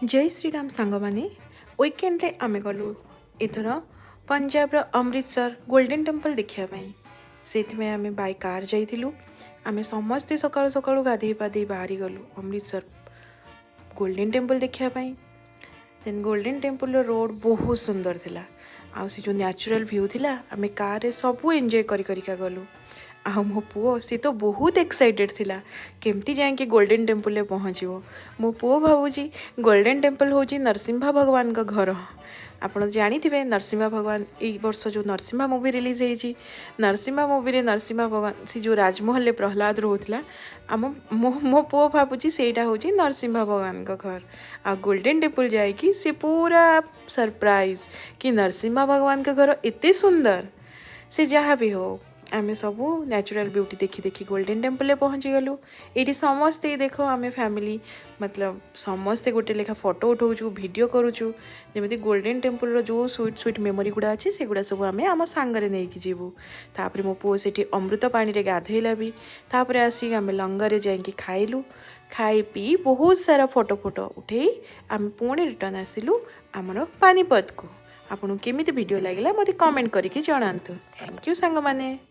ଜୟ ଶ୍ରୀରାମ ସାଙ୍ଗମାନେ। ୱିକେଣ୍ଡରେ ଆମେ ଗଲୁ ଏଥର ପଞ୍ଜାବର ଅମୃତସର ଗୋଲ୍ଡେନ୍ ଟେମ୍ପଲ୍ ଦେଖିବା ପାଇଁ। ସେଇଥିପାଇଁ ଆମେ ବାଇ କାର୍ ଯାଇଥିଲୁ। ଆମେ ସମସ୍ତେ ସକାଳୁ ସକାଳୁ ଗାଧେଇ ପାଧେଇ ବାହାରି ଗଲୁ ଅମୃତସର ଗୋଲ୍ଡେନ୍ ଟେମ୍ପଲ୍ ଦେଖିବା ପାଇଁ। ଦେନ୍ ଗୋଲ୍ଡେନ୍ ଟେମ୍ପଲ୍ର ରୋଡ଼ ବହୁତ ସୁନ୍ଦର ଥିଲା ଆଉ ସେ ଯେଉଁ ନ୍ୟାଚୁରାଲ୍ ଭ୍ୟୁ ଥିଲା, ଆମେ କାର୍ରେ ସବୁ ଏନ୍ଜୟ କରି କରିକା ଗଲୁ। ଆଉ ମୋ ପୁଅ, ସେ ତ ବହୁତ ଏକ୍ସାଇଟେଡ଼୍ ଥିଲା କେମିତି ଯାଇକି ଗୋଲ୍ଡେନ୍ ଟେମ୍ପଲ୍ରେ ପହଞ୍ଚିବ। ମୋ ପୁଅ ଭାବୁଛି ଗୋଲ୍ଡେନ୍ ଟେମ୍ପଲ୍ ହେଉଛି ନରସିଂହା ଭଗବାନଙ୍କ ଘର। ଆପଣ ଜାଣିଥିବେ, ନରସିଂହା ଭଗବାନ, ଏଇ ବର୍ଷ ଯେଉଁ ନରସିଂହା ମୁଭି ରିଲିଜ୍ ହେଇଛି, ନରସିଂହା ମୁଭିରେ ନରସିଂହା ଭଗବାନ ସେ ଯେଉଁ ରାଜମହଲରେ ପ୍ରହ୍ଲାଦ ରହୁଥିଲା, ଆମ ମୋ ମୋ ପୁଅ ଭାବୁଛି ସେଇଟା ହେଉଛି ନରସିଂହା ଭଗବାନଙ୍କ ଘର। ଆଉ ଗୋଲ୍ଡେନ୍ ଟେମ୍ପଲ୍ ଯାଇକି ସେ ପୁରା ସରପ୍ରାଇଜ୍ କି ନରସିଂହା ଭଗବାନଙ୍କ ଘର ଏତେ ସୁନ୍ଦର। ସେ ଯାହା ବି ହଉ, ଆମେ ସବୁ ନ୍ୟାଚୁରାଲ୍ ବ୍ୟୁଟି ଦେଖି ଦେଖି ଗୋଲ୍ଡେନ୍ ଟେମ୍ପଲ୍ରେ ପହଞ୍ଚିଗଲୁ। ଏଇଠି ସମସ୍ତେ ଦେଖ, ଆମେ ଫ୍ୟାମିଲି ମତଲବ ସମସ୍ତେ ଗୋଟେ ଲେଖା ଫଟୋ ଉଠାଉଛୁ, ଭିଡ଼ିଓ କରୁଛୁ, ଯେମିତି ଗୋଲ୍ଡେନ୍ ଟେମ୍ପଲ୍ର ଯେଉଁ ସୁଇଟ୍ ସୁଇଟ୍ ମେମୋରି ଗୁଡ଼ା ଅଛି, ସେଗୁଡ଼ା ସବୁ ଆମେ ଆମ ସାଙ୍ଗରେ ନେଇକି ଯିବୁ। ତାପରେ ମୋ ପୁଅ ସେଠି ଅମୃତ ପାଣିରେ ଗାଧେଇଲା ବି। ତାପରେ ଆସିକି ଆମେ ଲଙ୍ଗରରେ ଯାଇକି ଖାଇଲୁ। ଖାଇ ପିଇ ବହୁତ ସାରା ଫଟୋ ଫଟୋ ଉଠେଇ ଆମେ ପୁଣି ରିଟର୍ନ ଆସିଲୁ ଆମର ପାନିପତକୁ। ଆପଣଙ୍କୁ କେମିତି ଭିଡ଼ିଓ ଲାଗିଲା, ମୋତେ କମେଣ୍ଟ କରିକି ଜଣାନ୍ତୁ। Thank you ସାଙ୍ଗମାନେ।